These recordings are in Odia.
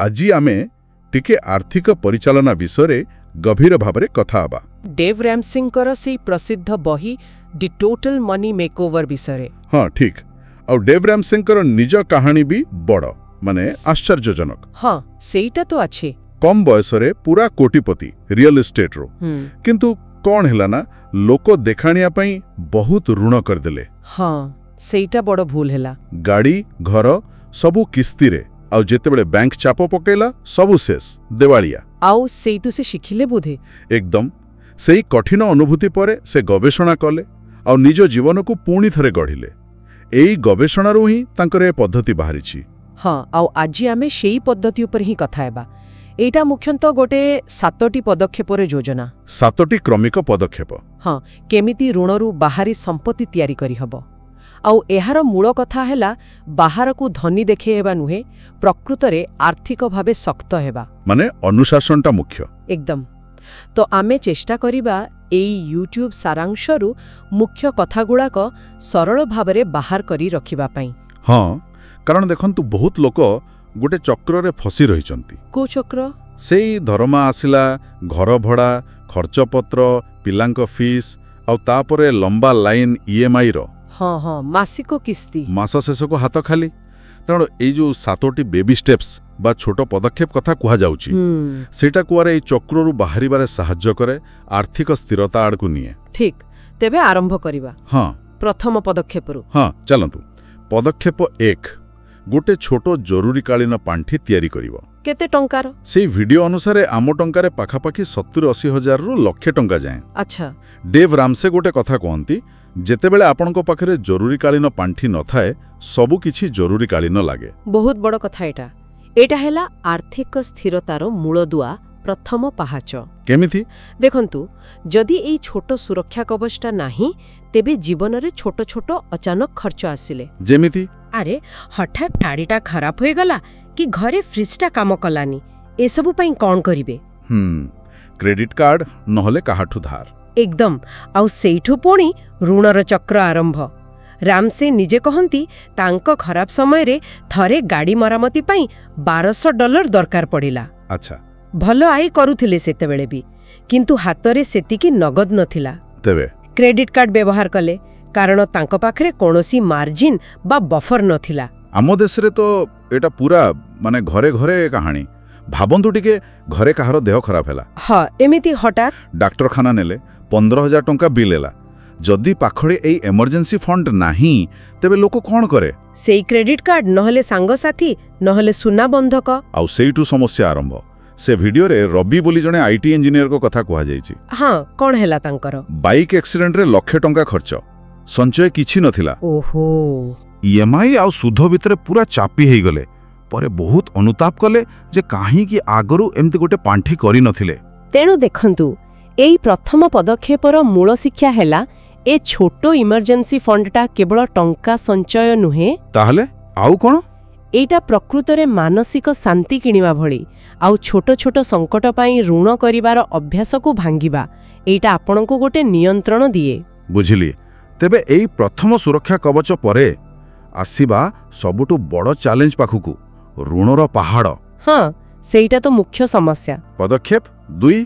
ଆଜି ଆମେ ଟିକେ ଆର୍ଥିକ ପରିଚାଳନା ବିଷୟରେ ଗଭୀର ଭାବରେ କଥା ହେବା। ଡେଭ୍ ରାମସିଙ୍କର ସେଇ ପ୍ରସିଦ୍ଧ ବହି ଦି ଟୋଟାଲ ମନି ମେକଓଭର ବିଷୟରେ। ହଁ, ଠିକ୍। ଆଉ ଡେଭ୍ ରାମସେଙ୍କର ନିଜ କାହାଣୀ ବି ବଡ଼ ମାନେ ଆଶ୍ଚର୍ଯ୍ୟଜନକ। ହଁ, ସେଇଟା ତ ଅଛି। କମ୍ ବୟସରେ ପୁରା କୋଟିପତି ରିଅଲ ଇଷ୍ଟେଟ୍ରୁ। କିନ୍ତୁ କ'ଣ ହେଲା ନା, ଲୋକ ଦେଖାଣିଆ ପାଇଁ ବହୁତ ଋଣ କରିଦେଲେ। ହଁ, ସେଇଟା ବଡ଼ ଭୁଲ ହେଲା। ଗାଡ଼ି, ଘର ସବୁ କିସ୍ତିରେ। ଆଉ ଯେତେବେଳେ ବ୍ୟାଙ୍କ ଚାପ ପକେଇଲା, ସବୁ ଶେଷ, ଦେବାଳିଆ। ଆଉ ସେଇଠୁ ସେ ଶିଖିଲେ ବୋଧେ? ଏକଦମ। ସେଇ କଠିନ ଅନୁଭୂତି ପରେ ସେ ଗବେଷଣା କଲେ ଆଉ ନିଜ ଜୀବନକୁ ପୁଣି ଥରେ ଗଢ଼ିଲେ। ଏଇ ଗବେଷଣାରୁ ହିଁ ତାଙ୍କର ଏ ପଦ୍ଧତି ବାହାରିଛି। ହଁ, ଆଉ ଆଜି ଆମେ ସେଇ ପଦ୍ଧତି ଉପରେ ହିଁ କଥା ହେବା। ଏଇଟା ମୁଖ୍ୟତଃ ଗୋଟେ 7ଟି ପଦକ୍ଷେପର ଯୋଜନା। 7ଟି କ୍ରମିକ ପଦକ୍ଷେପ। ହଁ, କେମିତି ଋଣରୁ ବାହାରି ସମ୍ପତ୍ତି ତିଆରି କରିହେବ। ଆଉ ଏହାର ମୂଳ କଥା ହେଲା, ବାହାରକୁ ଧନୀ ଦେଖେଇବା ନୁହେଁ, ପ୍ରକୃତରେ ଆର୍ଥିକ ଭାବେ ଶକ୍ତ ହେବା। ମାନେ ଅନୁଶାସନଟା ମୁଖ୍ୟ। ଏକଦମ। ତ ଆମେ ଚେଷ୍ଟା କରିବା ଏଇ ୟୁଟ୍ୟୁବ୍ ସାରାଂଶରୁ ମୁଖ୍ୟ କଥାଗୁଡ଼ାକ ସରଳ ଭାବରେ ବାହାର କରି ରଖିବା ପାଇଁ। ହଁ, କାରଣ ଦେଖନ୍ତୁ, ବହୁତ ଲୋକ ଗୋଟେ ଚକ୍ରରେ ଫସି ରହିଛନ୍ତି। କୋଉ ଚକ୍ର? ସେଇ ଦରମା ଆସିଲା, ଘର ଭଡ଼ା, ଖର୍ଚ୍ଚପତ୍ର, ପିଲାଙ୍କ ଫିସ୍, ଆଉ ତାପରେ ଲମ୍ବା ଲାଇନ୍ ଇଏମ୍ଆଇର। ହଁ ହଁ, ମାସିକ କିସ୍ତି। ମାସ ଶେଷକୁ ହାତ ଖାଲି। ତେଣୁ ଏଇ ଯୋଉ 7ଟି ବେବି ଷ୍ଟେପ୍ସ ବା ଛୋଟ ପଦକ୍ଷେପ କଥା କୁହାଯାଉଛି, ସେଇଟା କୁଆଡ଼େ ଏଇ ଚକ୍ରରୁ ବାହାରିବାରେ ସାହାଯ୍ୟ କରେ, ଆର୍ଥିକ ସ୍ଥିରତା ଆଡ଼କୁ ନିଏ। ଠିକ୍। ତେବେ ଆରମ୍ଭ କରିବା ପ୍ରଥମ ପଦକ୍ଷେପରୁ। ହଁ, ଚାଲନ୍ତୁ। ପଦକ୍ଷେପ 1, ଗୋଟେ ଛୋଟ ଜରୁରୀକାଳୀନ ପାଣ୍ଠି ତିଆରି କରିବ। କେତେ ଟଙ୍କାର? ସେଇ ଭିଡିଓ ଅନୁସାରେ ଆମ ଟଙ୍କାରେ ପାଖାପାଖି 70-80 ହଜାରରୁ ଲକ୍ଷେ ଟଙ୍କା ଯାଏଁ। ଡେଭ୍ ରାମସେ ଗୋଟେ କଥା କୁହନ୍ତି, ଯେତେବେଳେ ଆପଣଙ୍କ ପାଖରେ ଜରୁରୀକାଳୀନ ପାଣ୍ଠି ନଥାଏ, ସବୁ କିଛି ଜରୁରୀକାଳୀନ ଲାଗେ। ବହୁତ ବଡ଼ କଥା ଏଇଟା। ଏଇଟା ହେଲା ଆର୍ଥିକ ସ୍ଥିରତାର ମୂଳଦୁଆ, ପ୍ରଥମ ପାହାଚ। କେମିତି? ଦେଖନ୍ତୁ, ଯଦି ଏଇ ଛୋଟ ସୁରକ୍ଷା କବଚଟା ନାହିଁ, ତେବେ ଜୀବନରେ ଛୋଟ ଛୋଟ ଅଚାନକ ଖର୍ଚ୍ଚ ଆସିଲେ, ଯେମିତି? ଆରେ, ହଠାତ୍ ଗାଡ଼ିଟା ଖରାପ ହୋଇଗଲା କି ଘରେ ଫ୍ରିଜଟା କାମ କଲାନି, ଏସବୁ ପାଇଁ କ'ଣ କରିବେ? କ୍ରେଡିଟ୍ କାର୍ଡ, ନହେଲେ କାହାଠୁ ଧାର। ଏକଦମ। ଆଉ ସେଇଠୁ ପୁଣି ଋଣର ଚକ୍ର ଆରମ୍ଭ। ରାମସେ ନିଜେ କହନ୍ତି, ତାଙ୍କ ଖରାପ ସମୟରେ ଥରେ ଗାଡ଼ି ମରାମତି ପାଇଁ $1200 ଦରକାର ପଡ଼ିଲା। ଭଲ ଆୟ କରୁଥିଲେ ସେତେବେଳେ ବି, କିନ୍ତୁ ହାତରେ ସେତିକି ନଗଦ ନଥିଲା। ତେବେ? କ୍ରେଡିଟ୍ କାର୍ଡ ବ୍ୟବହାର କଲେ, କାରଣ ତାଙ୍କ ପାଖରେ କୌଣସି ମାର୍ଜିନ୍ ବା ବଫର ନଥିଲା। ଆମ ଦେଶରେ ତ ଏଇଟା ପୁରା ମାନେ ଘରେ ଘରେ କାହାଣୀ। ଭାବନ୍ତୁ ଟିକେ, ଘରେ କାହାର ଦେହ ଖରାପ ହେଲା। ହଁ, ଏମିତି ହଠାତ୍। ଡାକ୍ତରଖାନା ନେଲେ, 15,000 ଟଙ୍କା ବିଲ୍ ହେଲା। ଯଦି ପାଖରେ ଏଇ ଏମର୍ଜେନ୍ସି ଫଣ୍ଡ ନାହିଁ, ତେବେ ଲୋକ କ'ଣ କରେ? ସେଇ କ୍ରେଡିଟ୍ କାର୍ଡ, ନହେଲେ ସାଙ୍ଗସାଥୀ, ନହେଲେ ସୁନା ବନ୍ଧକ। ଆଉ ସେଇଠୁ ସମସ୍ୟା ଆରମ୍ଭ। ସେ ଭିଡିଓରେ ରବି ବୋଲି ଜଣେ IT ଇଞ୍ଜିନିୟରଙ୍କ କଥା କୁହାଯାଇଛି। ହଁ, କ'ଣ ହେଲା ତାଙ୍କର? ବାଇକ୍ ଆକ୍ସିଡେଣ୍ଟରେ ଲକ୍ଷେ ଟଙ୍କା ଖର୍ଚ୍ଚ। ସଞ୍ଚୟ କିଛି ନଥିଲା। ଇଏମ୍ଆଇ ଆଉ ସୁଧ ଭିତରେ ପୁରା ଚାପି ହେଇଗଲେ। ପରେ ବହୁତ ଅନୁତାପ କଲେ ଯେ କାହିଁକି ଆଗରୁ ଏମିତି ଗୋଟେ ପାଣ୍ଠି କରିନଥିଲେ। ତେଣୁ ଦେଖନ୍ତୁ, ଏଇ ପ୍ରଥମ ପଦକ୍ଷେପର ମୂଳ ଶିକ୍ଷା ହେଲା, ଏ ଛୋଟ ଇମର୍ଜେନ୍ସି ଫଣ୍ଡଟା କେବଳ ଟଙ୍କା ସଞ୍ଚୟ ନୁହେଁ। ତାହେଲେ ଆଉ କ'ଣ? ଏଇଟା ପ୍ରକୃତରେ ମାନସିକ ଶାନ୍ତି କିଣିବା ଭଳି। ଆଉ ଛୋଟ ଛୋଟ ସଙ୍କଟ ପାଇଁ ଋଣ କରିବାର ଅଭ୍ୟାସକୁ ଭାଙ୍ଗିବା। ଏଇଟା ଆପଣଙ୍କୁ ଗୋଟେ ନିୟନ୍ତ୍ରଣ ଦିଏ। ବୁଝିଲି। ତେବେ ଏଇ ପ୍ରଥମ ସୁରକ୍ଷା କବଚ ପରେ ଆସିବା ସବୁଠୁ ବଡ଼ ଚ୍ୟାଲେଞ୍ଜ ପାଖକୁ, ଋଣର ପାହାଡ଼। ହଁ, ସେଇଟା ତ ମୁଖ୍ୟ ସମସ୍ୟା। ପଦକ୍ଷେପ 2,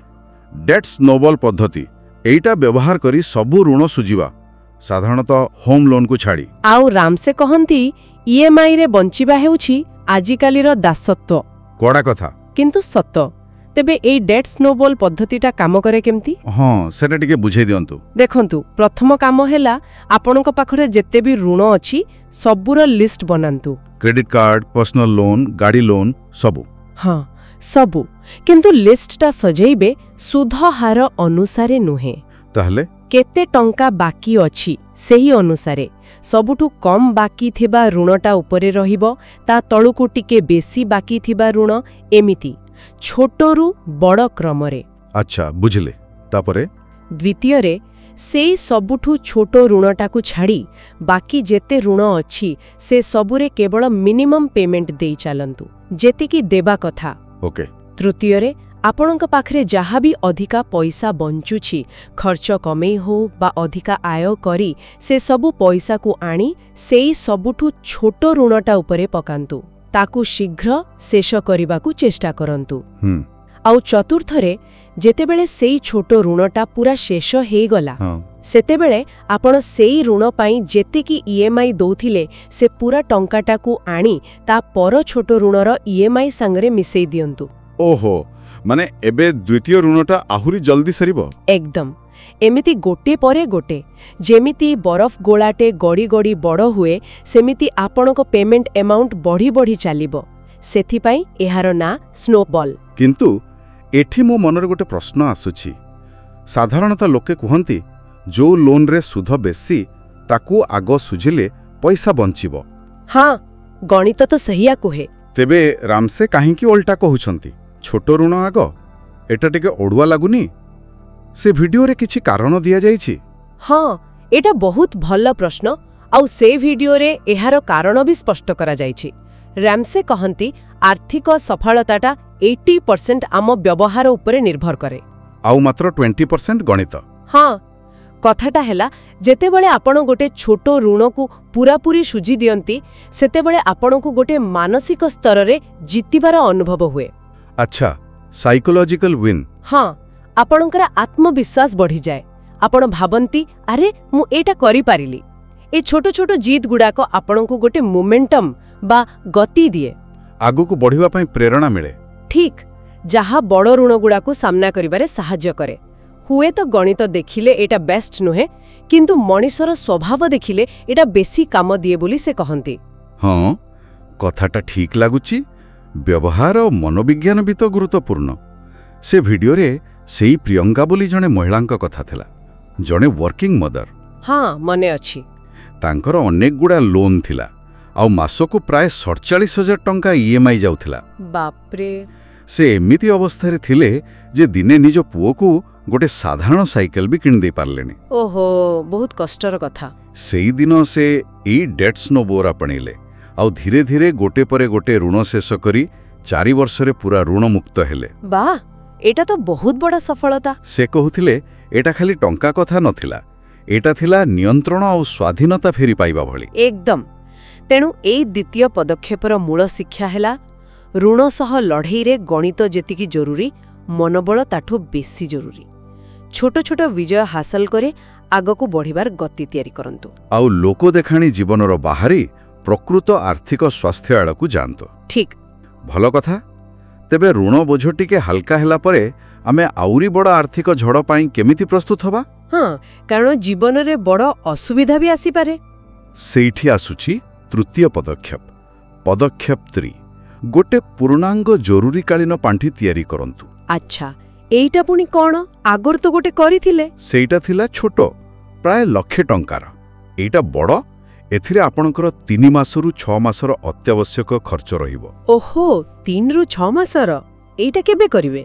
ଡେଟ୍ ସ୍ନୋବଲ୍ ପଦ୍ଧତି। ଏଇଟା ବ୍ୟବହାର କରି ସବୁ ଋଣ ସୁଝିବା, ସାଧାରଣତଃ ହୋମ୍ ଲୋନ୍କୁ ଛାଡ଼ି। ଆଉ ରାମସେ କହନ୍ତି, ଇଏମ୍ଆଇରେ ବଞ୍ଚିବା ହେଉଛି ଆଜିକାଲିର ଦାସତ୍ୱ। କଡ଼ା କଥା। କିନ୍ତୁ ସତ। ତେବେ ଏଇ ଡେଟ୍ ସ୍ନୋବଲ୍ ପଦ୍ଧତିଟା କାମ କରେ କେମିତି? ହଁ, ସେଟା ଟିକେ ବୁଝେଇ ଦିଅନ୍ତୁ। ଦେଖନ୍ତୁ, ପ୍ରଥମ କାମ ହେଲା ଆପଣଙ୍କ ପାଖରେ ଯେତେ ବି ଋଣ ଅଛି, ସବୁର ଲିଷ୍ଟ ବନାନ୍ତୁ। କ୍ରେଡିଟ୍ କାର୍ଡ, ପର୍ସନାଲ ଲୋନ୍, ଗାଡ଼ି ଲୋନ୍, ସବୁ। ହଁ, ସବୁ। କିନ୍ତୁ ଲିଷ୍ଟଟା ସଜେଇବେ ସୁଧ ହାର ଅନୁସାରେ ନୁହେଁ। ତାହେଲେ? କେତେ ଟଙ୍କା ବାକି ଅଛି ସେହି ଅନୁସାରେ। ସବୁଠୁ କମ୍ ବାକି ଥିବା ଋଣଟା ଉପରେ ରହିବ, ତା ତଳକୁ ଟିକେ ବେଶୀ ବାକି ଥିବା ଋଣ, ଏମିତି ଛୋଟରୁ ବଡ଼ କ୍ରମରେ। ଆଚ୍ଛା, ବୁଝିଲି। ତାପରେ? ଦ୍ୱିତୀୟରେ, ସେଇ ସବୁଠୁ ଛୋଟ ଋଣଟାକୁ ଛାଡ଼ି ବାକି ଯେତେ ଋଣ ଅଛି, ସେ ସବୁରେ କେବଳ ମିନିମମ୍ ପେମେଣ୍ଟ ଦେଇ ଚାଲନ୍ତୁ, ଯେତିକି ଦେବା କଥା। ତୃତୀୟରେ, ଆପଣଙ୍କ ପାଖରେ ଯାହା ବି ଅଧିକା ପଇସା ବଞ୍ଚୁଛି, ଖର୍ଚ୍ଚ କମେଇ ହଉ ବା ଅଧିକା ଆୟ କରି, ସେ ସବୁ ପଇସାକୁ ଆଣି ସେଇ ସବୁଠୁ ଛୋଟ ଋଣଟା ଉପରେ ପକାନ୍ତୁ। ତାକୁ ଶୀଘ୍ର ଶେଷ କରିବାକୁ ଚେଷ୍ଟା କରନ୍ତୁ। ହୁଁ ଆଉ ଚତୁର୍ଥରେ, ଯେତେବେଳେ ସେଇ ଛୋଟ ଋଣଟା ପୁରା ଶେଷ ହେଇଗଲା, ହଁ ସେତେବେଳେ ଆପଣ ସେଇ ଋଣ ପାଇଁ ଯେତିକି ଇଏମ୍ଆଇ ଦଉଥିଲେ, ସେ ପୁରା ଟଙ୍କାଟାକୁ ଆଣି ତା ପର ଛୋଟ ଋଣର ଇଏମ୍ଆଇ ସାଙ୍ଗରେ ମିଶେଇ ଦିଅନ୍ତୁ। ଓହୋ, ମାନେ ଏବେ ଦ୍ୱିତୀୟ ଋଣଟା ଆହୁରି ଜଲ୍ଦି ସରିବ। ଏକଦମ। ଏମିତି ଗୋଟେ ପରେ ଗୋଟେ, ଯେମିତି ବରଫ ଗୋଳାଟେ ଗଡ଼ି ଗଡ଼ି ବଡ଼ ହୁଏ, ସେମିତି ଆପଣଙ୍କ ପେମେଣ୍ଟ ଆମାଉଣ୍ଟ ବଢ଼ି ବଢ଼ି ଚାଲିବ। ସେଥିପାଇଁ ଏହାର ନାଁ ସ୍ନୋବଲ୍। କିନ୍ତୁ ଏଠି ମୋ ମନରେ ଗୋଟେ ପ୍ରଶ୍ନ ଆସୁଛି। ସାଧାରଣତଃ ଲୋକେ କୁହନ୍ତି, ଯୋଉ ଲୋନରେ ସୁଧ ବେଶୀ ତାକୁ ଆଗ ସୁଝିଲେ ପଇସା ବଞ୍ଚିବ। ହଁ, ଗଣିତ ତ ସେଇଆ କୁହେ। ତେବେ ରାମସେ କାହିଁକି ଓଲଟା କହୁଛନ୍ତି, ଛୋଟ ଋଣ ଆଗ? ଏଟା ଟିକେ ଅଡୁଆ ଲାଗୁନି? ସେ ଭିଡିଓରେ କିଛି କାରଣ ଦିଆଯାଇଛି? ହଁ, ଏଇଟା ବହୁତ ଭଲ ପ୍ରଶ୍ନ ଆଉ ସେ ଭିଡିଓରେ ଏହାର କାରଣ ବି ସ୍ପଷ୍ଟ କରାଯାଇଛି। ରାମସେ କହନ୍ତି, ଆର୍ଥିକ ସଫଳତାଟା 80% ଆମ ବ୍ୟବହାର ଉପରେ ନିର୍ଭର କରେ। ଆଉ ମାତ୍ର 20% ଗଣିତ। ହଁ, କଥାଟା ହେଲା, ଯେତେବେଳେ ଆପଣ ଗୋଟେ ଛୋଟ ଋଣକୁ ପୂରାପୂରି ସୁଝି ଦିଅନ୍ତି, ସେତେବେଳେ ଆପଣଙ୍କୁ ଗୋଟେ ମାନସିକ ସ୍ତରରେ ଜିତିବାର ଅନୁଭବ ହୁଏ। ଆଚ୍ଛା, ସାଇକୋଲୋଜିକାଲ ୱିନ୍। ହଁ, ଆପଣଙ୍କର ଆତ୍ମବିଶ୍ୱାସ ବଢ଼ିଯାଏ। ଆପଣ ଭାବନ୍ତି, ଆରେ, ମୁଁ ଏଇଟା କରିପାରିଲି। ଏ ଛୋଟ ଛୋଟ ଜିତ୍ ଗୁଡ଼ାକ ଆପଣଙ୍କୁ ଗୋଟେ ମୋମେଣ୍ଟମ୍ ବା ଗତି ଦିଏ। ଆଗକୁ ବଢ଼ିବା ପାଇଁ ପ୍ରେରଣା ମିଳେ। ଠିକ୍, ଯାହା ବଡ଼ ଋଣଗୁଡ଼ାକୁ ସାମ୍ନା କରିବାରେ ସାହାଯ୍ୟ କରେ। ହୁଏତ ଗଣିତ ଦେଖିଲେ ଏଇଟା ବେଷ୍ଟ ନୁହେଁ, କିନ୍ତୁ ମଣିଷର ସ୍ୱଭାବ ଦେଖିଲେ ଏଇଟା ବେଶୀ କାମ ଦିଏ ବୋଲି ସେ କହନ୍ତି। ହଁ, କଥାଟା ଠିକ୍ ଲାଗୁଛି। ବ୍ୟବହାର ଓ ମନୋବିଜ୍ଞାନ ବି ତ ଗୁରୁତ୍ୱପୂର୍ଣ୍ଣ। ସେ ଭିଡିଓରେ ସେଇ ପ୍ରିୟଙ୍କା ବୋଲି ଜଣେ ମହିଳାଙ୍କ କଥା ଥିଲା, ଜଣେ ୱାର୍କିଂ ମଦର। ହଁ, ମନେ ଅଛି। ତାଙ୍କର ଅନେକ ଗୁଡ଼ା ଲୋନ୍ ଥିଲା ଆଉ ମାସକୁ ପ୍ରାୟ 47,000 ଟଙ୍କା ଇଏମ୍ଆଇ ଯାଉଥିଲା। ବାପରେ! ସେ ଏମିତି ଅବସ୍ଥାରେ ଥିଲେ ଯେ ଦିନେ ନିଜ ପୁଅକୁ ଗୋଟେ ସାଧାରଣ ସାଇକେଲ ବି କିଣିଦେଇ ପାରିଲେନି। ଓହୋ, ବହୁତ କଷ୍ଟର କଥା। ସେଇଦିନ ସେ ଏଇ ଡେଟ୍ ସ୍ନୋବଲ୍ ଆପଣେଇଲେ ଆଉ ଧୀରେ ଧୀରେ ଗୋଟେ ପରେ ଗୋଟେ ଋଣ ଶେଷ କରି 4 ବର୍ଷରେ ପୁରା ଋଣମୁକ୍ତ ହେଲେ। ବାଃ, ଏଇଟା ତ ବହୁତ ବଡ଼ ସଫଳତା। ସେ କହୁଥିଲେ, ଏଇଟା ଖାଲି ଟଙ୍କା କଥା ନଥିଲା, ଏଇଟା ଥିଲା ନିୟନ୍ତ୍ରଣ ଆଉ ସ୍ୱାଧୀନତା ଫେରି ପାଇବା ଭଳି। ଏକଦମ। ତେଣୁ ଏଇ ଦ୍ୱିତୀୟ ପଦକ୍ଷେପର ମୂଳ ଶିକ୍ଷା ହେଲା, ଋଣ ସହ ଲଢ଼େଇରେ ଗଣିତ ଯେତିକି ଜରୁରୀ, ମନୋବଳ ତାଠୁ ବେଶୀ ଜରୁରୀ। ଛୋଟ ଛୋଟ ବିଜୟ ହାସଲ କରି ଆଗକୁ ବଢ଼ିବାର ଗତି ତିଆରି କରନ୍ତୁ। ଆଉ ଲୋକ ଦେଖାଣି ଜୀବନର ବାହାରି ପ୍ରକୃତ ଆର୍ଥିକ ସ୍ୱାସ୍ଥ୍ୟ ଆଡ଼କୁ ଯାଆନ୍ତୁ। ଠିକ୍। ଭଲ କଥା। ତେବେ ଋଣ ବୋଝ ଟିକେ ହାଲକା ହେଲା ପରେ ଆମେ ଆହୁରି ବଡ଼ ଆର୍ଥିକ ଝଡ଼ ପାଇଁ କେମିତି ପ୍ରସ୍ତୁତ ହେବା? ହଁ, କାରଣ ଜୀବନରେ ବଡ଼ ଅସୁବିଧା ବି ଆସିପାରେ। ସେଇଠି ଆସୁଛି ତୃତୀୟ ପଦକ୍ଷେପ, ପଦକ୍ଷେପ 3। ଗୋଟେ ପୂର୍ଣ୍ଣାଙ୍ଗ ଜରୁରୀକାଳୀନ ପାଣ୍ଠି ତିଆରି କରନ୍ତୁ। ଆଚ୍ଛା, ଏଇଟା ପୁଣି କ'ଣ? ଆଗରୁ ତ ଗୋଟେ କରିଥିଲେ। ସେଇଟା ଥିଲା ଛୋଟ, ପ୍ରାୟ ଲକ୍ଷେ ଟଙ୍କାର। ଏଇଟା ବଡ଼। ଏଥିରେ ଆପଣଙ୍କର 3 ମାସରୁ 6 ମାସର ଅତ୍ୟାବଶ୍ୟକ ଖର୍ଚ୍ଚ ରହିବ। ଓହୋ, 3ରୁ 6 ମାସର। ଏଇଟା କେବେ କରିବେ?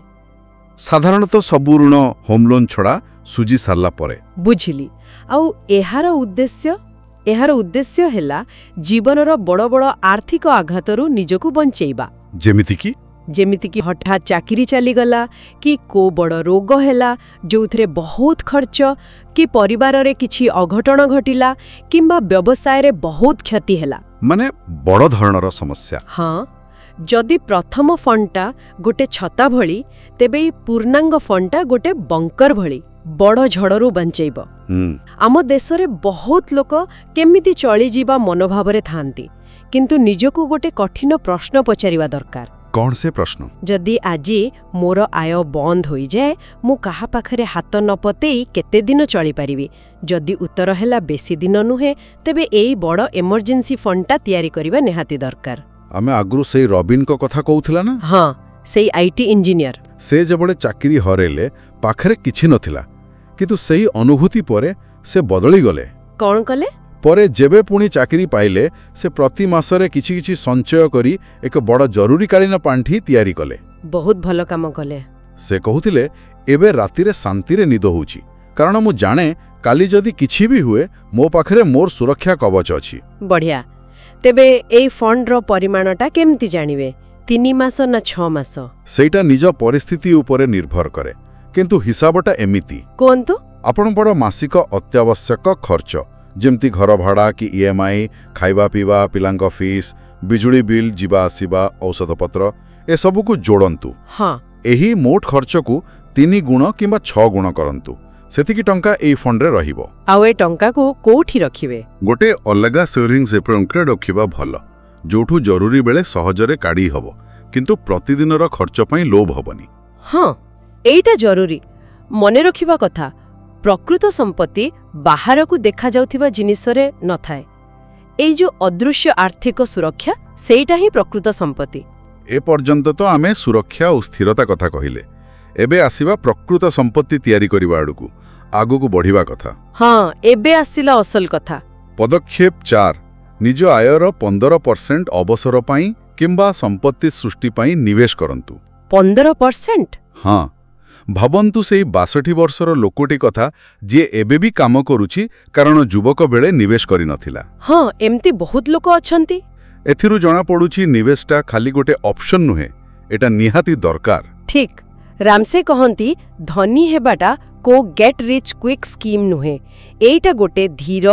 ସାଧାରଣତଃ ସବୁ ଋଣ, ହୋମ୍ ଲୋନ୍ ଛଡ଼ା, ସୁଝି ସାରିଲା ପରେ। ବୁଝିଲି। ଆଉ ଏହାର ଉଦ୍ଦେଶ୍ୟ ହେଲା ଜୀବନର ବଡ଼ ବଡ଼ ଆର୍ଥିକ ଆଘାତରୁ ନିଜକୁ ବଞ୍ଚେଇବା। ଯେମିତିକି? ଯେମିତିକି ହଠାତ୍ ଚାକିରି ଚାଲିଗଲା କି କୋଉ ବଡ଼ ରୋଗ ହେଲା ଯୋଉଥିରେ ବହୁତ ଖର୍ଚ୍ଚ, କି ପରିବାରରେ କିଛି ଅଘଟଣ ଘଟିଲା, କିମ୍ବା ବ୍ୟବସାୟରେ ବହୁତ କ୍ଷତି ହେଲା। ମାନେ ବଡ଼ ଧରଣର ସମସ୍ୟା। ହଁ, ଯଦି ପ୍ରଥମ ଫଣ୍ଡଟା ଗୋଟେ ଛତା ଭଳି, ତେବେ ଏଇ ପୂର୍ଣ୍ଣାଙ୍ଗ ଫଣ୍ଡଟା ଗୋଟେ ବଙ୍କର ଭଳି ବଡ଼ ଝଡ଼ରୁ ବଞ୍ଚେଇବ। ଆମ ଦେଶରେ ବହୁତ ଲୋକ କେମିତି ଚଳିଯିବା ମନୋଭାବରେ ଥାଆନ୍ତି, କିନ୍ତୁ ନିଜକୁ ଗୋଟେ କଠିନ ପ୍ରଶ୍ନ ପଚାରିବା ଦରକାର। କ'ଣ ସେ ପ୍ରଶ୍ନ? ଯଦି ଆଜି ମୋର ଆୟ ବନ୍ଦ ହୋଇଯାଏ, ମୁଁ କାହା ପାଖରେ ହାତ ନ ପତେଇ କେତେ ଦିନ ଚଳିପାରିବି? ଯଦି ଉତ୍ତର ହେଲା ବେଶୀ ଦିନ ନୁହେଁ, ତେବେ ଏଇ ବଡ଼ ଏମର୍ଜେନ୍ସି ଫଣ୍ଡଟା ତିଆରି କରିବା ନିହାତି ଦରକାର। ଆମେ ଆଗରୁ ସେଇ ରବିନଙ୍କ କଥା କହୁଥିଲା ନା? ହଁ, ସେଇ IT engineer. ସେ ଯେବେଳେ ଚାକିରି ହରେଇଲେ, ପାଖରେ କିଛି ନଥିଲା। କିନ୍ତୁ ସେଇ ଅନୁଭୂତି ପରେ ସେ ବଦଳିଗଲେ। କ'ଣ କଲେ? ପରେ ଯେବେ ପୁଣି ଚାକିରି ପାଇଲେ, ସେ ପ୍ରତି ମାସରେ କିଛି କିଛି ସଞ୍ଚୟ କରି ଏକ ବଡ଼ ଜରୁରୀକାଳୀନ ପାଣ୍ଠି ତିଆରି କଲେ। ବହୁତ ଭଲ କାମ କଲେ। ସେ କହୁଥିଲେ, ଏବେ ରାତିରେ ଶାନ୍ତିରେ ନିଦ ହେଉଛି, କାରଣ ମୁଁ ଜାଣେ କାଲି ଯଦି କିଛି ବି ହୁଏ, ମୋ ପାଖରେ ମୋର ସୁରକ୍ଷା କବଚ ଅଛି। ବଢ଼ିଆ। ତେବେ ଏଇ ଫଣ୍ଡର ପରିମାଣଟା କେମିତି ଜାଣିବେ? 3 ମାସ ନା 6 ମାସ? ସେଇଟା ନିଜ ପରିସ୍ଥିତି ଉପରେ ନିର୍ଭର କରେ, କିନ୍ତୁ ହିସାବଟା ଏମିତି। କୁହନ୍ତୁ। ଆପଣଙ୍କର ମାସିକ ଅତ୍ୟାବଶ୍ୟକ ଖର୍ଚ୍ଚ, ଯେମିତି ଘର ଭଡ଼ା କି ଇଏମ୍ଆଇ, ଖାଇବା ପିଇବା, ପିଲାଙ୍କ ଫିସ୍, ବିଜୁଳି ବିଲ୍, ଯିବା ଆସିବା, ଔଷଧପତ୍ର, ଏସବୁକୁ ଯୋଡ଼ନ୍ତୁ। ଏହି ମୋଟ ଖର୍ଚ୍ଚକୁ 3 ଗୁଣ କିମ୍ବା 6 ଗୁଣ କରନ୍ତୁ। ସେତିକି ଟଙ୍କା ଏଇ ଫଣ୍ଡରେ ରହିବ। ଆଉ ଏ ଟଙ୍କାକୁ କୋଉଠି ରଖିବେ? ଗୋଟେ ଅଲଗା ସେଭିଙ୍ଗସ୍ ଆକାଉଣ୍ଟରେ ରଖିବା ଭଲ, ଯୋଉଠୁ ଜରୁରୀ ବେଳେ ସହଜରେ କାଢ଼ି ହବ, କିନ୍ତୁ ପ୍ରତିଦିନର ଖର୍ଚ୍ଚ ପାଇଁ ଲୋଭ ହବନି। ହଁ, ଏଇଟା ଜରୁରୀ ମନେ ରଖିବା କଥା। ପ୍ରକୃତ ସମ୍ପତ୍ତି ବାହାରକୁ ଦେଖାଯାଉଥିବା ଜିନିଷରେ ନଥାଏ। ଏଇ ଯୋଉ ଅଦୃଶ୍ୟ ଆର୍ଥିକ ସୁରକ୍ଷା, ସେଇଟା ହିଁ ପ୍ରକୃତ ସମ୍ପତ୍ତି। ଏ ପର୍ଯ୍ୟନ୍ତ ତ ଆମେ ସୁରକ୍ଷା ଓ ସ୍ଥିରତା କଥା କହିଲେ। ଏବେ ଆସିବା ପ୍ରକୃତ ସମ୍ପତ୍ତି ତିଆରି କରିବା ଆଡ଼କୁ, ଆଗକୁ ବଢ଼ିବା କଥା। ହଁ, ଏବେ ଆସିଲା ଅସଲ କଥା। ପଦକ୍ଷେପ 4, ନିଜ ଆୟର 15% ଅବସର ପାଇଁ କିମ୍ବା ସମ୍ପତ୍ତି ସୃଷ୍ଟି ପାଇଁ ନିବେଶ କରନ୍ତୁ। 15%? ହଁ, ଭାବନ୍ତୁ ସେଇ 62 ବର୍ଷର ଲୋକଟି କଥା, ଯିଏ ଏବେ ବି କାମ କରୁଛି, କାରଣ ଯୁବକ ବେଳେ ନିବେଶ କରିନଥିଲା। ହଁ, ଏମିତି ବହୁତ ଲୋକ ଅଛନ୍ତି। ଏଥିରୁ ଜଣାପଡ଼ୁଛି, ନିବେଶଟା ଖାଲି ଗୋଟେ ଅପସନ୍ ନୁହେଁ, ଏଟା ନିହାତି ଦରକାର। ଠିକ୍। ରାମସେ କହନ୍ତି, ଧନୀ ହେବାଟା କୋଉ ଗେଟ୍ ରିଚ୍ କ୍ୱିକ୍ ସ୍କିମ୍ ନୁହେଁ। ଏଇଟା ଗୋଟେ ଧୀର,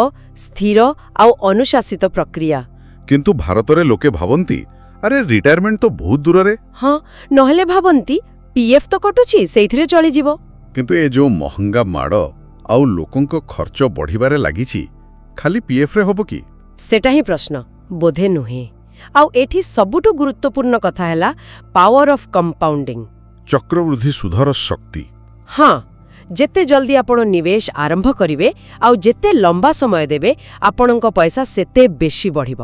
ସ୍ଥିର ଆଉ ଅନୁଶାସିତ ପ୍ରକ୍ରିୟା। କିନ୍ତୁ ଭାରତରେ ଲୋକେ ଭାବନ୍ତି, ଆରେ, ରିଟାୟାରମେଣ୍ଟ ତ ବହୁତ ଦୂରରେ। ହଁ, ନହେଲେ ଭାବନ୍ତି ପିଏଫ୍ ତ କଟୁଛି, ସେଇଥିରେ ଚଳିଯିବ। କିନ୍ତୁ ଏ ଯୋଉ ମହଙ୍ଗା ମାଡ଼ ଆଉ ଲୋକଙ୍କ ଖର୍ଚ୍ଚ ବଢ଼ିବାରେ ଲାଗିଛି, ଖାଲି ପିଏଫ୍ରେ ହବ କି? ସେଟା ହିଁ ପ୍ରଶ୍ନ। ବୋଧେ ନୁହେଁ। ଆଉ ଏଠି ସବୁଠୁ ଗୁରୁତ୍ୱପୂର୍ଣ୍ଣ କଥା ହେଲା ପାୱାର ଅଫ୍ କମ୍ପାଉଣ୍ଡିଂ। ଚକ୍ରବୃଦ୍ଧି ସୁଧର ଶକ୍ତି। ହଁ, ଯେତେ ଜଲ୍ଦି ଆପଣ ନିବେଶ ଆରମ୍ଭ କରିବେ ଆଉ ଯେତେ ଲମ୍ବା ସମୟ ଦେବେ, ଆପଣଙ୍କ ପଇସା ସେତେ ବେଶୀ ବଢ଼ିବ।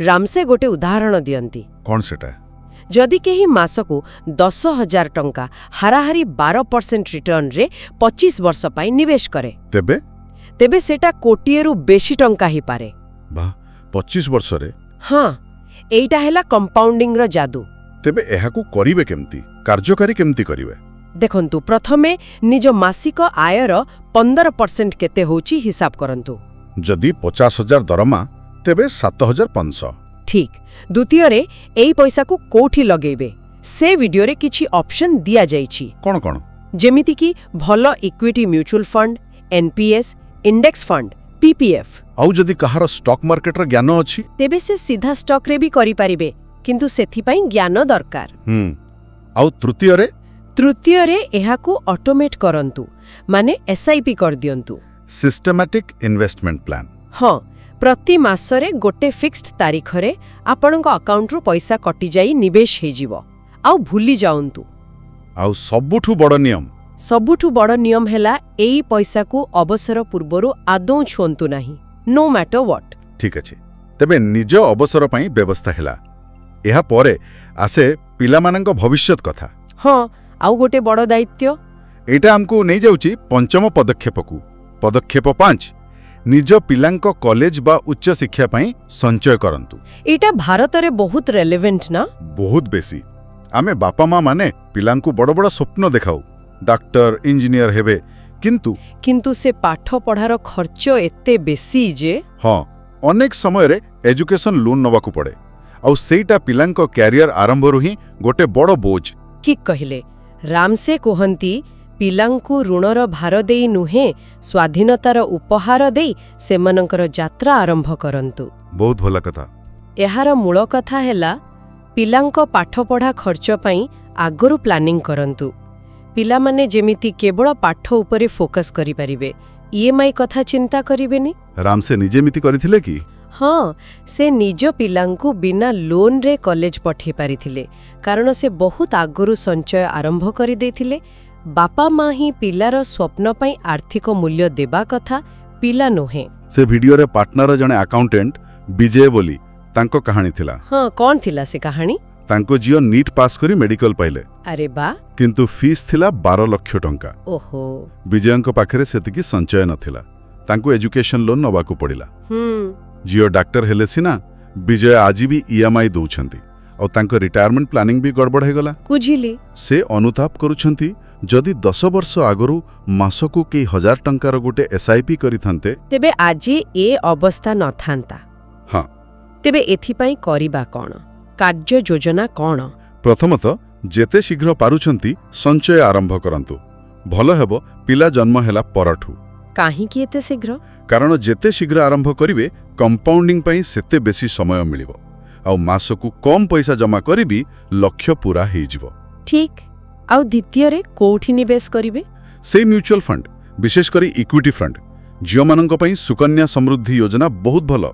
ରାମସେ ଗୋଟେ ଉଦାହରଣ ଦିଅନ୍ତି। କ'ଣ ସେଟା? ଯଦି କେହି ମାସକୁ 10,000 ଟଙ୍କା ହାରାହାରି 12% ରିଟର୍ଣ୍ଣରେ 25 ବର୍ଷ ପାଇଁ ନିବେଶ କରେ, ତେବେ? ତେବେ ସେଟା କୋଟିଏରୁ ବେଶୀ ଟଙ୍କା ହେଇପାରେ। ବାଃ, 25 ବର୍ଷରେ! ହଁ, ଏଇଟା ହେଲା କମ୍ପାଉଣ୍ଡିଂର ଯାଦୁ। ତେବେ ଏହାକୁ କରିବେ କେମିତି? କାର୍ଯ୍ୟକାରୀ କେମିତି କରିବେ? ଦେଖନ୍ତୁ, ପ୍ରଥମେ ନିଜ ମାସିକ ଆୟର 15% କେତେ ହେଉଛି ହିସାବ କରନ୍ତୁ। ଯଦି 50,000 ଦରମା, ତେବେ 7,500। ଠିକ୍। ଦ୍ୱିତୀୟରେ, ଏଇ ପଇସାକୁ କୋଉଠି ଲଗେଇବେ, ସେ ଭିଡିଓରେ କିଛି ଅପସନ୍ ଦିଆଯାଇଛି। କ'ଣ କ'ଣ? ଯେମିତିକି ଭଲ equity mutual fund, NPS, index fund, PPF. ଆଉ ଯଦି କାହାର ଷ୍ଟକ୍ ମାର୍କେଟର ଜ୍ଞାନ ଅଛି? ତେବେ ସେ ସିଧା ଷ୍ଟକ୍ରେ ବି କରିପାରିବେ, କିନ୍ତୁ ସେଥିପାଇଁ ଜ୍ଞାନ ଦରକାର। ଆଉ ତୃତୀୟରେ? ତୃତୀୟରେ, ଏହାକୁ ଅଟୋମେଟ୍ କରନ୍ତୁ, ମାନେ ଏସ୍ଆଇପି କରିଦିଅନ୍ତୁ। Systematic investment plan. ହଁ, ପ୍ରତି ମାସରେ ଗୋଟେ ଫିକ୍ସଡ ତାରିଖରେ ଆପଣଙ୍କ ଆକାଉଣ୍ଟରୁ ପଇସା କଟିଯାଇ ନିବେଶ ହେଇଯିବ, ଆଉ ଭୁଲି ଯାଆନ୍ତୁ। ଆଉ ସବୁଠୁ ବଡ଼ ନିୟମ? ସବୁଠୁ ବଡ଼ ନିୟମ ହେଲା, ଏଇ ପଇସାକୁ ଅବସର ପୂର୍ବରୁ ଆଦୌ ଛୁଅନ୍ତୁ ନାହିଁ, ନୋ ମ୍ୟାଟର what. ଠିକ୍ ଅଛି। ତେବେ ନିଜ ଅବସର ପାଇଁ ବ୍ୟବସ୍ଥା ହେଲା। ଏହା ପରେ ଆସେ ପିଲାମାନଙ୍କ ଭବିଷ୍ୟତ କଥା। ହଁ, ଆଉ ଗୋଟେ ବଡ଼ ଦାୟିତ୍ୱ। ଏଇଟା ଆମକୁ ନେଇଯାଉଛି ପଞ୍ଚମ ପଦକ୍ଷେପକୁ। ପଦକ୍ଷେପ 5, ନିଜ ପିଲାଙ୍କ କଲେଜ ବା ଉଚ୍ଚ ଶିକ୍ଷା ପାଇଁ ସଞ୍ଚୟ କରନ୍ତୁ। ଏଇଟା ଭାରତରେ ବହୁତ ରେଲେଭେଣ୍ଟ ନା? ବହୁତ ବେଶୀ। ଆମେ ବାପା ମା ମାନେ ପିଲାଙ୍କୁ ବଡ଼ ବଡ଼ ସ୍ୱପ୍ନ ଦେଖାଉ, ଡାକ୍ତର, ଇଞ୍ଜିନିୟର ହେବେ, କିନ୍ତୁ କିନ୍ତୁ ସେ ପାଠ ପଢ଼ାର ଖର୍ଚ୍ଚ ଏତେ ବେଶୀ ଯେ ହଁ, ଅନେକ ସମୟରେ ଏଜୁକେସନ୍ ଲୋନ୍ ନେବାକୁ ପଡ଼େ। ଆଉ ସେଇଟା ପିଲାଙ୍କ କ୍ୟାରିୟର ଆରମ୍ଭରୁ ହିଁ ଗୋଟେ ବଡ଼ ବୋଝ। ଠିକ୍ କହିଲେ। ରାମସେ କୁହନ୍ତି, ପିଲାଙ୍କୁ ଋଣର ଭାର ଦେଇ ନୁହେଁ, ସ୍ୱାଧୀନତାର ଉପହାର ଦେଇ ସେମାନଙ୍କର ଯାତ୍ରା ଆରମ୍ଭ କରନ୍ତୁ। ବହୁତ ଭଲ କଥା। ଏହାର ମୂଳ କଥା ହେଲା, ପିଲାଙ୍କ ପାଠପଢ଼ା ଖର୍ଚ୍ଚ ପାଇଁ ଆଗରୁ ପ୍ଲାନିଂ କରନ୍ତୁ। ପିଲାମାନେ ଯେମିତି କେବଳ ପାଠ ଉପରେ ଫୋକସ୍ କରିପାରିବେ, ଇଏମ୍ଆଇ କଥା ଚିନ୍ତା କରିବେନି। ରାମସେ ନିଜେ ଏମିତି କରିଥିଲେ କି? ହଁ, ସେ ନିଜ ପିଲାଙ୍କୁ ବିନା ଲୋନ୍ରେ କଲେଜ ପଠେଇ ପାରିଥିଲେ, କାରଣ ସେ ବହୁତ ଆଗରୁ ସଞ୍ଚୟ ଆରମ୍ଭ କରିଦେଇଥିଲେ। ବାପା ମା ହିଁ ପିଲାର ସ୍ୱପ୍ନ ପାଇଁ ଆର୍ଥିକ ମୂଲ୍ୟ ଦେବା କଥା, ପିଲା ନୁହେଁ। ସେ ଭିଡିଓରେ ପାଟନାର ଜଣେ ଆକାଉଣ୍ଟାଣ୍ଟ ବିଜୟ ବୋଲି, ତାଙ୍କ କାହାଣୀ ଥିଲା। ହଁ, କ'ଣ ଥିଲା ସେ କାହାଣୀ? ତାଙ୍କ ଝିଅ ନିଟ୍ ପାସ୍ କରି ମେଡିକାଲ ପାଇଲେ। ଆରେ ବା! କିନ୍ତୁ ଫିସ୍ ଥିଲା 12 ଲକ୍ଷ ଟଙ୍କା। ବିଜୟଙ୍କ ପାଖରେ ସେତିକି ସଞ୍ଚୟ ନଥିଲା। ତାଙ୍କୁ ଏଜୁକେସନ ଲୋନ୍ ନେବାକୁ ପଡ଼ିଲା। ଝିଅ ଡାକ୍ତର ହେଲେ ସିନା, ବିଜୟ ଆଜି ବି ଇଏମ୍ଆଇ ଦଉଛନ୍ତି ଆଉ ତାଙ୍କ ରିଟାୟାରମେଣ୍ଟ ପ୍ଲାନିଂ ବି ଗଡ଼ବଡ଼ ହେଇଗଲା। ବୁଝିଲି। ସେ ଅନୁତାପ କରୁଛନ୍ତି, ଯଦି 10 ବର୍ଷ ଆଗରୁ ମାସକୁ କେଇ ହଜାର ଟଙ୍କାର ଗୋଟେ ଏସ୍ଆଇପି କରିଥାନ୍ତେ, ତେବେ ଆଜି ଏ ଅବସ୍ଥା ନଥାନ୍ତା। ତେବେ ଏଥିପାଇଁ କରିବା କ'ଣ? କାର୍ଯ୍ୟ ଯୋଜନା କ'ଣ? ପ୍ରଥମତଃ, ଯେତେ ଶୀଘ୍ର ପାରୁଛନ୍ତି ସଞ୍ଚୟ ଆରମ୍ଭ କରନ୍ତୁ। ଭଲ ହେବ ପିଲା ଜନ୍ମ ହେଲା ପରଠୁ। କାହିଁକି ଏତେ ଶୀଘ୍ର? କାରଣ ଯେତେ ଶୀଘ୍ର ଆରମ୍ଭ କରିବେ, କମ୍ପାଉଣ୍ଡିଂ ପାଇଁ ସେତେ ବେଶୀ ସମୟ ମିଳିବ। ଆଉ ମାସକୁ କମ୍ ପଇସା ଜମା କରି ବି ଲକ୍ଷ୍ୟ ପୂରା ହେଇଯିବ। ଠିକ୍। ଆଉ ଦ୍ୱିତୀୟରେ କୋଉଠି ନିବେଶ କରିବେ? ସେଇ ମ୍ୟୁଚୁଆଲ ଫଣ୍ଡ, ବିଶେଷ କରି ଇକ୍ୱିଟି ଫଣ୍ଡ। ଝିଅମାନଙ୍କ ପାଇଁ ସୁକନ୍ୟା ସମୃଦ୍ଧି ଯୋଜନା ବହୁତ ଭଲ।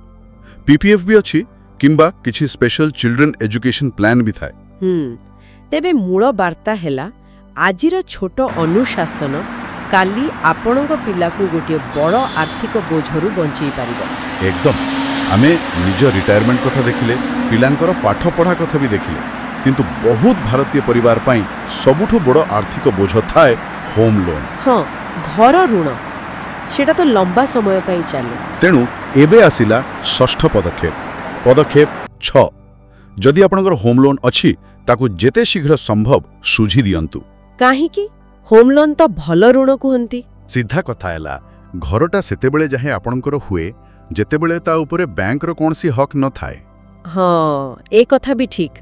ପିପିଏଫ୍ ବି ଅଛି କିମ୍ବା କିଛି ସ୍ପେଶାଲ ଚିଲଡ୍ରେନ୍ ଏଜୁକେସନ ପ୍ଲାନ୍ ବି ଥାଏ। ତେବେ ମୂଳ ବାର୍ତ୍ତା ହେଲା, ଆଜିର ଛୋଟ ଅନୁଶାସନ କାଲି ଆପଣଙ୍କ ପିଲାକୁ ଗୋଟିଏ ବଡ଼ ଆର୍ଥିକ ବୋଝରୁ ବଞ୍ଚେଇ ପାରିବ। ଏକଦମ। ଆମେ ନିଜ ରିଟାୟାରମେଣ୍ଟ କଥା ଦେଖିଲେ, ପିଲାଙ୍କର ପାଠ ପଢ଼ା କଥା ବି ଦେଖିଲେ, କିନ୍ତୁ ବହୁତ ଭାରତୀୟ ପରିବାର ପାଇଁ ସବୁଠୁ ବଡ଼ ଆର୍ଥିକ ବୋଝ ଥାଏ ହୋମ୍ ଲୋନ୍। ହଁ, ଘର ଋଣ। ସେଟା ତ ଲମ୍ବା ସମୟ ପାଇଁ ଚାଲେ। ତେଣୁ ଏବେ ଆସିଲା ଷଷ୍ଠ ପଦକ୍ଷେପ, ପଦକ୍ଷେପ 6। ଯଦି ଆପଣଙ୍କର ହୋମ୍ ଲୋନ୍ ଅଛି, ତାକୁ ଯେତେ ଶୀଘ୍ର ସମ୍ଭବ ସୁଝି ଦିଅନ୍ତୁ। କାହିଁକି? ହୋମ୍ ଲୋନ୍ ତ ଭଲ ଋଣ କୁହନ୍ତି। ସିଧା କଥା ହେଲା, ଘରଟା ସେତେବେଳେ ଯାଏଁ ଆପଣଙ୍କର ହୁଏ, ଯେତେବେଳେ ତା ଉପରେ ବ୍ୟାଙ୍କର କୌଣସି ହକ୍ ନଥାଏ। ହଁ, ଏ କଥା ବି ଠିକ୍।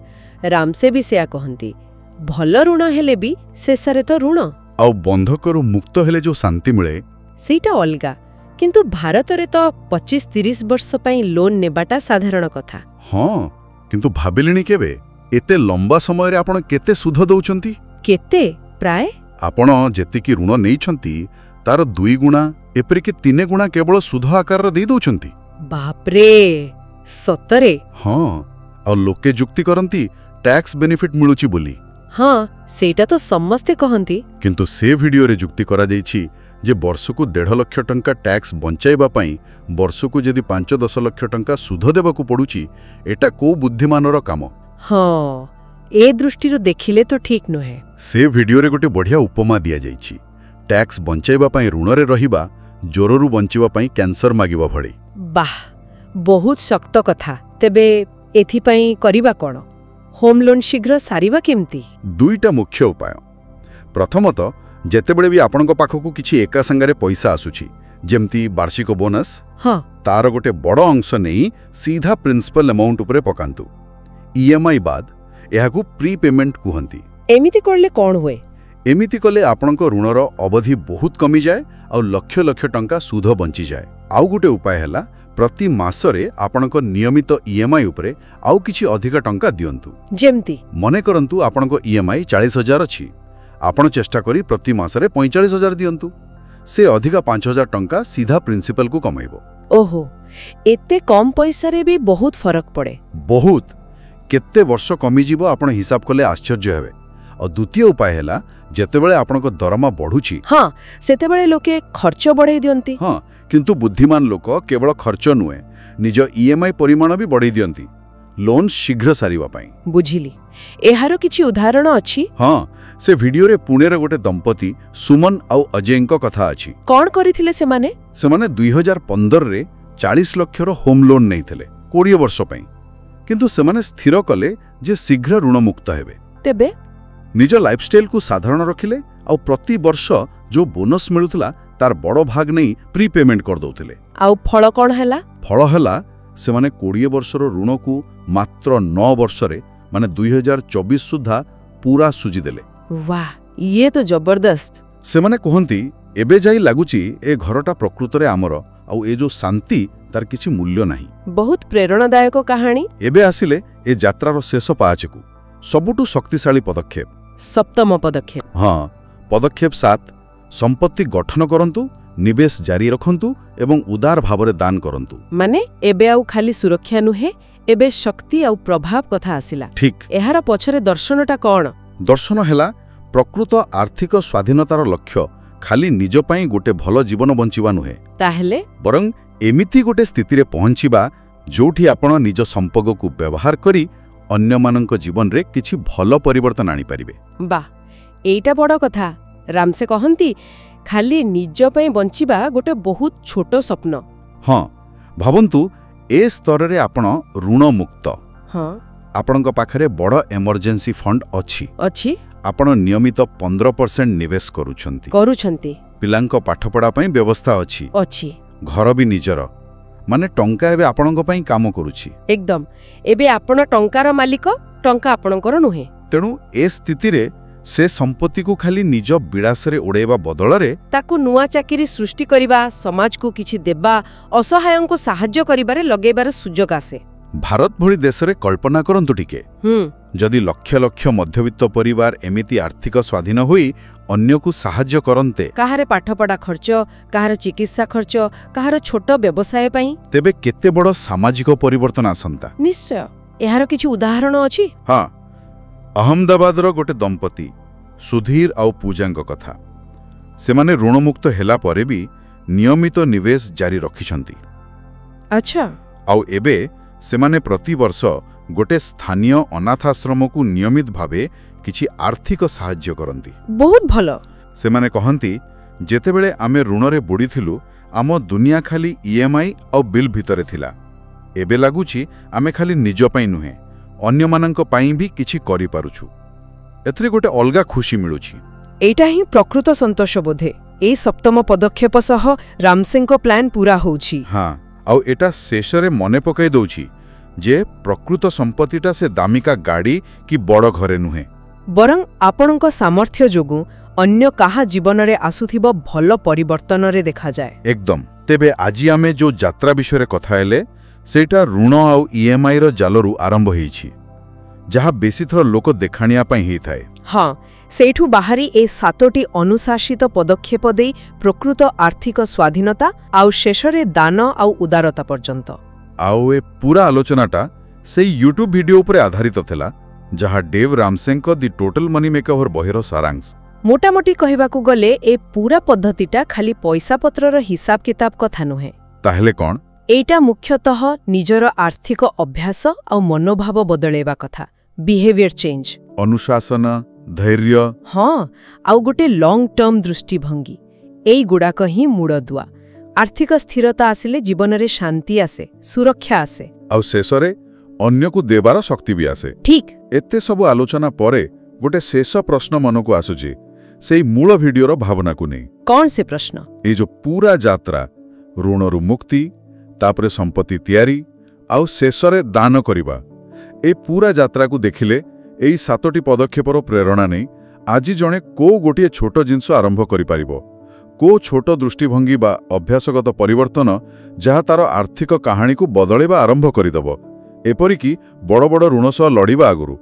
ରାମସେ ବି ସେୟା କହନ୍ତି, ଭଲ ଋଣ ହେଲେ ବି ଶେଷରେ ତ ଋଣ। ଆଉ ବନ୍ଧକରୁ ମୁକ୍ତ ହେଲେ ଯୋଉ ଶାନ୍ତି ମିଳେ, ସେଇଟା ଅଲଗା। କିନ୍ତୁ ଭାରତରେ ତ 25-30 ବର୍ଷ ପାଇଁ ଲୋନ୍ ନେବାଟା ସାଧାରଣ କଥା। ହଁ, କିନ୍ତୁ ଭାବିଲେଣି କେବେ, ଏତେ ଲମ୍ବା ସମୟରେ ଆପଣ କେତେ ସୁଧ ଦଉଛନ୍ତି? କେତେ ପ୍ରାୟ? ଆପଣ ଯେତିକି ଋଣ ନେଇଛନ୍ତି, ତାର 2 ଗୁଣା, ଏପରିକି 3 ଗୁଣା କେବଳ ସୁଧ ଆକାରରେ ଦେଇ ଦଉଛନ୍ତି। ବାପରେ, ସତରେ? ହଁ, ଆଉ ଲୋକେ ଯୁକ୍ତି କରନ୍ତି ଟ୍ୟାକ୍ସ ବେନିଫିଟ୍ ମିଳୁଛି ବୋଲି। ହଁ, ସେଇଟା ତ ସମସ୍ତେ କହନ୍ତି। କିନ୍ତୁ ସେ ଭିଡିଓରେ ଯୁକ୍ତି କରାଯାଇଛି ଯେ ବର୍ଷକୁ 1.5 ଲକ୍ଷ ଟଙ୍କା ଟ୍ୟାକ୍ସ ବଞ୍ଚାଇବା ପାଇଁ ବର୍ଷକୁ ଯଦି 5-10 ଲକ୍ଷ ଟଙ୍କା ସୁଧ ଦେବାକୁ ପଡୁଛି, ଏଟା କୋଉ ବୁଦ୍ଧିମାନର କାମ? ହଁ, ଏ ଦୃଷ୍ଟିରୁ ଦେଖିଲେ ତ ଠିକ୍ ନୁହେଁ। ସେ ଭିଡିଓରେ ଗୋଟେ ବଢ଼ିଆ ଉପମା ଦିଆଯାଇଛି। ଟ୍ୟାକ୍ସ ବଞ୍ଚାଇବା ପାଇଁ ଋଣରେ ରହିବା ଜ୍ୱରରୁ ବଞ୍ଚିବା ପାଇଁ କ୍ୟାନ୍ସର ମାଗିବା ଭଳି। ବାଃ, ବହୁତ ଶକ୍ତ କଥା। ତେବେ ଏଥିପାଇଁ କରିବା କ'ଣ? ହୋମ୍ ଲୋନ୍ ଶୀଘ୍ର ସାରିବା କେମିତି? ଦୁଇଟା ମୁଖ୍ୟ ଉପାୟ। ପ୍ରଥମତଃ, ଯେତେବେଳେ ବି ଆପଣଙ୍କ ପାଖକୁ କିଛି ଏକା ସାଙ୍ଗରେ ପଇସା ଆସୁଛି, ଯେମିତି ବାର୍ଷିକ ବୋନସ୍, ତାର ଗୋଟେ ବଡ଼ ଅଂଶ ନେଇ ସିଧା ପ୍ରିନ୍ସିପାଲ ଆମାଉଣ୍ଟ ଉପରେ ପକାନ୍ତୁ, ଇଏମ୍ଆଇ ବାଦ। ଏହାକୁ ପ୍ରି ପେମେଣ୍ଟ କୁହନ୍ତି। ଏମିତି କଲେ କ'ଣ ହୁଏ? ଏମିତି କଲେ ଆପଣଙ୍କ ଋଣର ଅବଧି ବହୁତ କମିଯାଏ ଆଉ ଲକ୍ଷ ଲକ୍ଷ ଟଙ୍କା ସୁଧ ବଞ୍ଚିଯାଏ। ଆଉ ଗୋଟେ ଉପାୟ ହେଲା, ପ୍ରତି ମାସରେ ଆପଣଙ୍କ ନିୟମିତ ଇଏମ୍ଆଇ ଉପରେ ଆଉ କିଛି ଅଧିକ ଟଙ୍କା ଦିଅନ୍ତୁ। ଯେମିତି? ମନେ କରନ୍ତୁ ଆପଣଙ୍କ ଇଏମ୍ଆଇ 40,000 ଅଛି। ଆପଣ ଚେଷ୍ଟା କରି ପ୍ରତି ମାସରେ 45,000 ଦିଅନ୍ତୁ। ସେ ଅଧିକା 5,000 ଟଙ୍କା ସିଧା ପ୍ରିନ୍ସିପାଲକୁ କମାଇବ। ଓହୋ, ଏତେ କମ୍ ପଇସାରେ ବି ବହୁତ ଫରକ ପଡ଼େ। ବହୁତ। କେତେ ବର୍ଷ କମିଯିବ, ଆପଣ ହିସାବ କଲେ ଆଶ୍ଚର୍ଯ୍ୟ ହେବେ। ଆଉ ଦ୍ୱିତୀୟ ଉପାୟ ହେଲା, ଯେତେବେଳେ ଆପଣଙ୍କ ଦରମା ବଢ଼ୁଛି, ହଁ, ସେତେବେଳେ ଲୋକେ ଖର୍ଚ୍ଚ ବଢ଼େଇ ଦିଅନ୍ତି। ହଁ, କିନ୍ତୁ ବୁଦ୍ଧିମାନ ଲୋକ କେବଳ ଖର୍ଚ୍ଚ ନୁହେଁ, ନିଜ ଇଏମ୍ଆଇ ପରିମାଣ ବି ବଢ଼େଇ ଦିଅନ୍ତି ଲୋନ୍ ଶୀଘ୍ର ସାରିବା ପାଇଁ। ବୁଝିଲି। ଏହାର କିଛି ଉଦାହରଣ ଅଛି? ହଁ, ସେ ଭିଡିଓରେ ପୁଣେର ଗୋଟେ ଦମ୍ପତି ସୁମନ ଆଉ ଅଜୟଙ୍କ କଥା ଅଛି। କ'ଣ କରିଥିଲେ ସେମାନେ? ସେମାନେ 2015ରେ 40 ଲକ୍ଷର ହୋମ୍ ଲୋନ୍ ନେଇଥିଲେ 20 ବର୍ଷ ପାଇଁ। କିନ୍ତୁ ସେମାନେ ସ୍ଥିର କଲେ ଯେ ଶୀଘ୍ର ଋଣମୁକ୍ତ ହେବେ। ତେବେ? ନିଜ ଲାଇଫଷ୍ଟାଇଲକୁ ସାଧାରଣ ରଖିଲେ ଆଉ ପ୍ରତିବର୍ଷ ଯୋଉ ବୋନସ୍ ମିଳୁଥିଲା, ତାର ବଡ଼ ଭାଗ ନେଇ ପ୍ରି ପେମେଣ୍ଟ କରିଦେଉଥିଲେ। ଆଉ ଫଳ କ'ଣ ହେଲା? ଫଳ ହେଲା, ସେମାନେ 20 ବର୍ଷର ଋଣକୁ ମାତ୍ର 9 ବର୍ଷରେ, ମାନେ 2024 ସୁଦ୍ଧା ପୁରା ସୁଝିଦେଲେ। ବାଃ, ଇଏ ତ ଜବରଦସ୍ତ। ସେମାନେ କୁହନ୍ତି, ଏବେ ଯାଇ ଲାଗୁଛି ଏ ଘରଟା ପ୍ରକୃତରେ ଆମର, ଆଉ ଏ ଯୋଉ ଶାନ୍ତି, ତାର କିଛି ମୂଲ୍ୟ ନାହିଁ। ବହୁତ ପ୍ରେରଣାଦାୟକ କାହାଣୀ। ଏବେ ଆସିଲେ ଏ ଯାତ୍ରାର ଶେଷ ପାହାଚକୁ, ସବୁଠୁ ଶକ୍ତିଶାଳୀ ପଦକ୍ଷେପ। ସପ୍ତମ ପଦକ୍ଷେପ। ହଁ, ପଦକ୍ଷେପ 7। ସମ୍ପତ୍ତି ଗଠନ କରନ୍ତୁ, ନିବେଶ ଜାରି ରଖନ୍ତୁ ଏବଂ ଉଦାର ଭାବରେ ଦାନ କରନ୍ତୁ। ମାନେ ଏବେ ଆଉ ଖାଲି ସୁରକ୍ଷା ନୁହେଁ, ଏବେ ଶକ୍ତି ଆଉ ପ୍ରଭାବ କଥା ଆସିଲା। ଠିକ୍। ଏହାର ପଛରେ ଦର୍ଶନଟା କ'ଣ? ଦର୍ଶନ ହେଲା, ପ୍ରକୃତ ଆର୍ଥିକ ସ୍ୱାଧୀନତାର ଲକ୍ଷ୍ୟ ଖାଲି ନିଜ ପାଇଁ ଗୋଟେ ଭଲ ଜୀବନ ବଞ୍ଚିବା ନୁହେଁ, ତାହେଲେ? ବରଂ ଏମିତି ଗୋଟେ ସ୍ଥିତିରେ ପହଞ୍ଚିବା, ଯୋଉଠି ଆପଣ ନିଜ ସମ୍ପଦକୁ ବ୍ୟବହାର କରି ଅନ୍ୟମାନଙ୍କ ଜୀବନରେ କିଛି ଭଲ ପରିବର୍ତ୍ତନ ଆଣିପାରିବେ। ବାଃ, ଏଇଟା ବଡ଼ କଥା। ରାମସେ କହନ୍ତି, ଖାଲି ନିଜ ପାଇଁ ବଞ୍ଚିବା ଗୋଟେ ବହୁତ ଛୋଟ ସ୍ୱପ୍ନ। ହଁ, ଭାବନ୍ତୁ, ଏ ସ୍ତରରେ ଆପଣ ଋଣମୁକ୍ତ। ଆପଣଙ୍କ ପାଖରେ ବଡ଼ ଏମର୍ଜେନ୍ସି ଫଣ୍ଡ ଅଛି। ଅଛି। ଆପଣ ନିୟମିତ 15% ନିବେଶ କରୁଛନ୍ତି। କରୁଛନ୍ତି। ପିଲାଙ୍କ ପାଠପଢ଼ା ପାଇଁ ବ୍ୟବସ୍ଥା ଅଛି। ଅଛି। ଘର ବି ନିଜର। ମାନେ ଟଙ୍କା ଏବେ ଆପଣଙ୍କ ପାଇଁ କାମ କରୁଛି। ଏକଦମ। ଏବେ ଆପଣ ଟଙ୍କାର ମାଲିକ, ଟଙ୍କା ଆପଣଙ୍କର ନୁହେଁ। ତେଣୁ ଏ ସ୍ଥିତିରେ ସେ ସମ୍ପତ୍ତିକୁ ଖାଲି ନିଜ ବିଳାସରେ ଉଡ଼େଇବା ବଦଳରେ ତାକୁ ନୂଆ ଚାକିରି ସୃଷ୍ଟି କରିବା, ସମାଜକୁ କିଛି ଦେବା, ଅସହାୟଙ୍କୁ ସାହାଯ୍ୟ କରିବାରେ ଲଗେଇବାର ସୁଯୋଗ ଆସେ। ଭାରତ ଭଳି ଦେଶରେ କଳ୍ପନା କରନ୍ତୁ ଟିକେ, ଯଦି ଲକ୍ଷ ଲକ୍ଷ ମଧ୍ୟବିତ୍ତ ପରିବାର ଏମିତି ଆର୍ଥିକ ସ୍ୱାଧୀନ ହୋଇ ଅନ୍ୟକୁ ସାହାଯ୍ୟ କରନ୍ତେ। କାହାର ପାଠପଢ଼ା ଖର୍ଚ୍ଚ, କାହାର ଚିକିତ୍ସା ଖର୍ଚ୍ଚ, କାହାର ଛୋଟ ବ୍ୟବସାୟ ପାଇଁ। ତେବେ କେତେ ବଡ଼ ସାମାଜିକ ପରିବର୍ତ୍ତନ ଆସନ୍ତା! ନିଶ୍ଚୟ। ଏହାର କିଛି ଉଦାହରଣ ଅଛି? ହଁ, ଅହମ୍ମଦାବାଦର ଗୋଟେ ଦମ୍ପତି ସୁଧୀର ଆଉ ପୂଜାଙ୍କ କଥା। ସେମାନେ ଋଣମୁକ୍ତ ହେଲା ପରେ ବି ନିୟମିତ ନିବେଶ ଜାରି ରଖିଛନ୍ତି। ଆଉ ଏବେ ସେମାନେ ପ୍ରତିବର୍ଷ ଗୋଟେ ସ୍ଥାନୀୟ ଅନାଥାଶ୍ରମକୁ ନିୟମିତ ଭାବେ କିଛି ଆର୍ଥିକ ସାହାଯ୍ୟ କରନ୍ତି। ବହୁତ ଭଲ। ସେମାନେ କହନ୍ତି, ଯେତେବେଳେ ଆମେ ଋଣରେ ବୁଡ଼ିଥିଲୁ, ଆମ ଦୁନିଆ ଖାଲି ଇଏମ୍ଆଇ ଆଉ ବିଲ୍ ଭିତରେ ଥିଲା। ଏବେ ଲାଗୁଛି ଆମେ ଖାଲି ନିଜ ପାଇଁ ନୁହେଁ, ଅନ୍ୟମାନଙ୍କ ପାଇଁ ବି କିଛି କରିପାରୁଛୁ। ଏଥିରେ ଗୋଟେ ଅଲଗା ଖୁସି ମିଳୁଛି। ଏଇଟା ହିଁ ପ୍ରକୃତ ସନ୍ତୋଷ ବୋଧେ। ଏଇ ସପ୍ତମ ପଦକ୍ଷେପ ସହ ରାମସେଙ୍କ ପ୍ଲାନ୍ ପୂରା ହେଉଛି। ହଁ, ଆଉ ଏଟା ଶେଷରେ ମନେ ପକାଇ ଦଉଛି ଯେ ପ୍ରକୃତ ସମ୍ପତ୍ତିଟା ସେ ଦାମିକା ଗାଡ଼ି କି ବଡ଼ ଘରେ ନୁହେଁ, ବରଂ ଆପଣଙ୍କ ସାମର୍ଥ୍ୟ ଯୋଗୁଁ ଅନ୍ୟ କାହା ଜୀବନରେ ଆସୁଥିବା ଭଲ ପରିବର୍ତ୍ତନରେ ଦେଖାଯାଏ। ଏକଦମ। ତେବେ ଆଜି ଆମେ ଯୋଉ ଯାତ୍ରା ବିଷୟରେ କଥା ହେଲେ, ସେଇଟା ଋଣ ଆଉ ଇଏମ୍ଆଇର ଜାଲରୁ ଆରମ୍ଭ ହେଇଛି, ଯାହା ବେଶୀଥର ଲୋକ ଦେଖାଣିଆ ପାଇଁ ହେଇଥାଏ। ହଁ, ସେଇଠୁ ବାହାରି ଏ 7ଟି ଅନୁଶାସିତ ପଦକ୍ଷେପ ଦେଇ ପ୍ରକୃତ ଆର୍ଥିକ ସ୍ୱାଧୀନତା, ଆଉ ଶେଷରେ ଦାନ ଆଉ ଉଦାରତା ପର୍ଯ୍ୟନ୍ତ। ଆଉ ଏ ପୁରା ଆଲୋଚନାଟା ସେଇ ୟୁଟ୍ୟୁବ୍ ଭିଡିଓ ଉପରେ ଆଧାରିତ ଥିଲା, ଯାହା ଡେଭ୍ ରାମସେଙ୍କ ଦି ଟୋଟାଲ ମନି ମେକଓଭର ବହିର ସାରାଂଶ। ମୋଟାମୋଟି କହିବାକୁ ଗଲେ, ଏ ପୁରା ପଦ୍ଧତିଟା ଖାଲି ପଇସାପତ୍ରର ହିସାବ କିତାବ କଥା ନୁହେଁ। ତାହେଲେ କ'ଣ? ଏଇଟା ମୁଖ୍ୟତଃ ନିଜର ଆର୍ଥିକ ଅଭ୍ୟାସ ଆଉ ମନୋଭାବ ବଦଳେଇବା କଥା, ବିହେଭିୟର ଚେଞ୍ଜ। ଅନୁଶାସନ, ଧୈର୍ଯ୍ୟ। ହଁ, ଆଉ ଗୋଟେ ଲଙ୍ଗ ଟର୍ମ ଦୃଷ୍ଟିଭଙ୍ଗୀ। ଏଇଗୁଡ଼ାକ ହିଁ ମୂଳଦୁଆ। ଆର୍ଥିକ ସ୍ଥିରତା ଆସିଲେ ଜୀବନରେ ଶାନ୍ତି ଆସେ, ସୁରକ୍ଷା ଆସେ। ଆଉ ଶେଷରେ ଅନ୍ୟକୁ ଦେବାର ଶକ୍ତି ବି ଆସେ। ଠିକ୍। ଏତେ ସବୁ ଆଲୋଚନା ପରେ ଗୋଟେ ଶେଷ ପ୍ରଶ୍ନ ମନକୁ ଆସୁଛି, ସେଇ ମୂଳ ଭିଡିଓର ଭାବନାକୁ ନେଇ। କ'ଣ ସେ ପ୍ରଶ୍ନ? ଏଇ ଯୋଉ ପୁରା ଯାତ୍ରା, ଋଣରୁ ମୁକ୍ତି, ତାପରେ ସମ୍ପତ୍ତି ତିଆରି ଆଉ ଶେଷରେ ଦାନ କରିବା, ଏ ପୁରା ଯାତ୍ରାକୁ ଦେଖିଲେ, ଏଇ 7ଟି ପଦକ୍ଷେପର ପ୍ରେରଣା ନେଇ ଆଜି ଜଣେ କୋଉ ଗୋଟିଏ ଛୋଟ ଜିନିଷ ଆରମ୍ଭ କରିପାରିବ? କୋଉ ଛୋଟ ଦୃଷ୍ଟିଭଙ୍ଗୀ ବା ଅଭ୍ୟାସଗତ ପରିବର୍ତ୍ତନ, ଯାହା ତାର ଆର୍ଥିକ କାହାଣୀକୁ ବଦଳେଇବା ଆରମ୍ଭ କରିଦେବ, ଏପରିକି ବଡ଼ ବଡ଼ ଋଣ ସହ ଲଢ଼ିବା ଆଗରୁ?